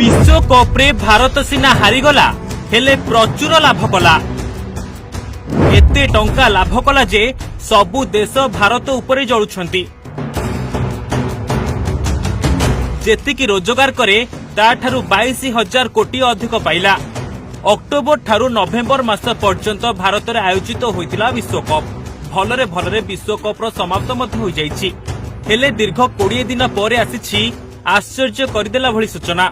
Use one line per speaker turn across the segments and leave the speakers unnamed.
ବିଶ୍ୱକପ୍ରେ ଭାରତ ସିନା ହାରିଗଲା, ହେଲେ ପ୍ରଚୁର ଲାଭ କଲା। ଏତେ ଟଙ୍କା ଲାଭ କଲା ଯେ ସବୁ ଦେଶ ଭାରତ ଉପରେ ଜଳୁଛନ୍ତି। ଯେତିକି ରୋଜଗାର କରେ, ତାଠାରୁ 22,000 କୋଟି ଅଧିକ ପାଇଲା। ଅକ୍ଟୋବର ଠାରୁ ନଭେମ୍ବର ମାସ ପର୍ଯ୍ୟନ୍ତ ଭାରତରେ ଆୟୋଜିତ ହୋଇଥିଲା ବିଶ୍ୱକପ୍। ଭଲରେ ଭଲରେ ବିଶ୍ୱକପ୍ର ସମାପ୍ତ ମଧ୍ୟ ହୋଇଯାଇଛି। ହେଲେ ଦୀର୍ଘ 20 ଦିନ ପରେ ଆସିଛି ଆଶ୍ଚର୍ଯ୍ୟ କରିଦେଲା ଭଳି ସୂଚନା,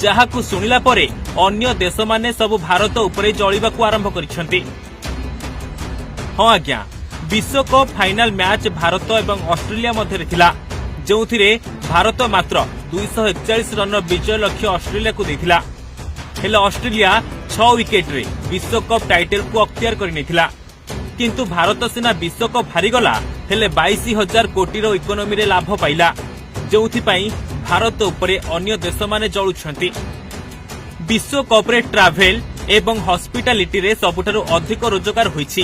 ଯାହାକୁ ଶୁଣିଲା ପରେ ଅନ୍ୟ ଦେଶମାନେ ସବୁ ଭାରତ ଉପରେ ଜଳିବାକୁ ଆରମ୍ଭ କରିଛନ୍ତି। ହଁ ଆଜ୍ଞା, ବିଶ୍ୱକପ୍ ଫାଇନାଲ ମ୍ୟାଚ୍ ଭାରତ ଏବଂ ଅଷ୍ଟ୍ରେଲିଆ ମଧ୍ୟରେ ଥିଲା, ଯେଉଁଥିରେ ଭାରତ ମାତ୍ର 241 ରନର ବିଜୟ ଲକ୍ଷ୍ୟ ଅଷ୍ଟ୍ରେଲିଆକୁ ଦେଇଥିଲା। ହେଲେ ଅଷ୍ଟ୍ରେଲିଆ 6 ୱିକେଟରେ ବିଶ୍ୱକପ୍ ଟାଇଟଲକୁ ଅକ୍ତିଆର କରିନେଇଥିଲା। କିନ୍ତୁ ଭାରତ ସିନା ବିଶ୍ୱକପ୍ ହାରିଗଲା, ହେଲେ 22,000 କୋଟିର ଇକୋନୋମିରେ ଲାଭ ପାଇଲା, ଯେଉଁଥିପାଇଁ ଭାରତ ଉପରେ ଅନ୍ୟ ଦେଶମାନେ ଜଳୁଛନ୍ତି। ବିଶ୍ୱକପ୍ରେ ଟ୍ରାଭେଲ ଏବଂ ହସ୍ପିଟାଲିଟିରେ ସବୁଠାରୁ ଅଧିକ ରୋଜଗାର ହୋଇଛି।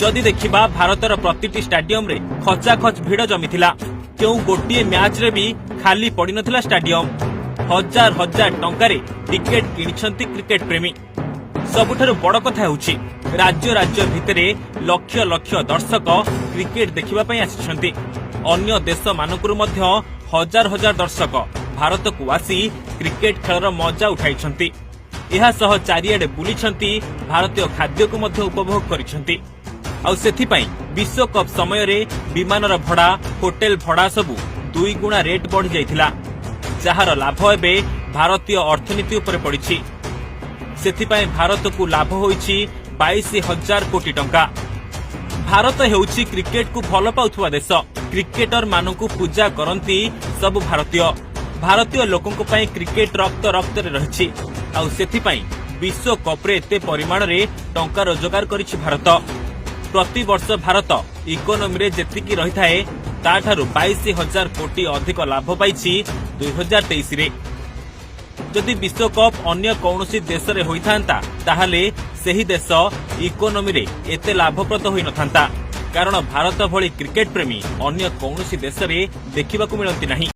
ଯଦି ଦେଖିବା, ଭାରତର ପ୍ରତିଟି ଷ୍ଟାଡିୟମରେ ଖଚାଖଚ ଭିଡ଼ ଜମିଥିଲା। କେଉଁ ଗୋଟିଏ ମ୍ୟାଚରେ ବି ଖାଲି ପଡ଼ିନଥିଲା ଷ୍ଟାଡିୟମ। ହଜାର ହଜାର ଟଙ୍କାରେ ଟିକେଟ କିଣିଛନ୍ତି କ୍ରିକେଟ ପ୍ରେମୀ। ସବୁଠାରୁ ବଡ଼ କଥା ହେଉଛି, ରାଜ୍ୟ ରାଜ୍ୟ ଭିତରେ ଲକ୍ଷ ଲକ୍ଷ ଦର୍ଶକ କ୍ରିକେଟ ଦେଖିବା ପାଇଁ ଆସିଛନ୍ତି। ଅନ୍ୟ ଦେଶମାନଙ୍କରୁ ମଧ୍ୟ ହଜାର ହଜାର ଦର୍ଶକ ଭାରତକୁ ଆସି କ୍ରିକେଟ ଖେଳର ମଜା ଉଠାଇଛନ୍ତି। ଏହା ସହ ଚାରିଆଡେ ବୁଲିଛନ୍ତି, ଭାରତୀୟ ଖାଦ୍ୟକୁ ମଧ୍ୟ ଉପଭୋଗ କରିଛନ୍ତି। ଆଉ ସେଥିପାଇଁ ବିଶ୍ୱକପ୍ ସମୟରେ ବିମାନର ଭଡା, ହୋଟେଲ ଭଡା ସବୁ ଦୁଇଗୁଣା ରେଟ୍ ବଢିଯାଇଥିଲା, ଯାହାର ଲାଭ ଏବେ ଭାରତୀୟ ଅର୍ଥନୀତି ଉପରେ ପଡ଼ିଛି। ସେଥିପାଇଁ ଭାରତକୁ ଲାଭ ହୋଇଛି 22,000 କୋଟି ଟଙ୍କା। ଭାରତ ହେଉଛି କ୍ରିକେଟକୁ ଭଲ ପାଉଥିବା ଦେଶ। କ୍ରିକେଟର ମାନଙ୍କୁ ପୂଜା କରନ୍ତି ସବୁ ଭାରତୀୟ। ଭାରତୀୟ ଲୋକଙ୍କ ପାଇଁ କ୍ରିକେଟ ରକ୍ତ ରକ୍ତରେ ରହିଛି। ଆଉ ସେଥିପାଇଁ ବିଶ୍ୱକପ୍ରେ ଏତେ ପରିମାଣରେ ଟଙ୍କା ରୋଜଗାର କରିଛି ଭାରତ। ପ୍ରତିବର୍ଷ ଭାରତ ଇକୋନୋମିରେ ଯେତିକି ରହିଥାଏ, ତାଠାରୁ 22,000 କୋଟି ଅଧିକ ଲାଭ ପାଇଛି 2023ରେ। ଯଦି ବିଶ୍ୱକପ୍ ଅନ୍ୟ କୌଣସି ଦେଶରେ ହୋଇଥାନ୍ତା, ତାହେଲେ ସେହି ଦେଶ ଇକୋନୋମିରେ ଏତେ ଲାଭପ୍ରଦ ହୋଇନଥାନ୍ତା। କାରଣ ଭାରତ ଭଳି କ୍ରିକେଟ ପ୍ରେମୀ ଅନ୍ୟ କୌଣସି ଦେଶରେ ଦେଖିବାକୁ ମିଳନ୍ତି ନାହିଁ।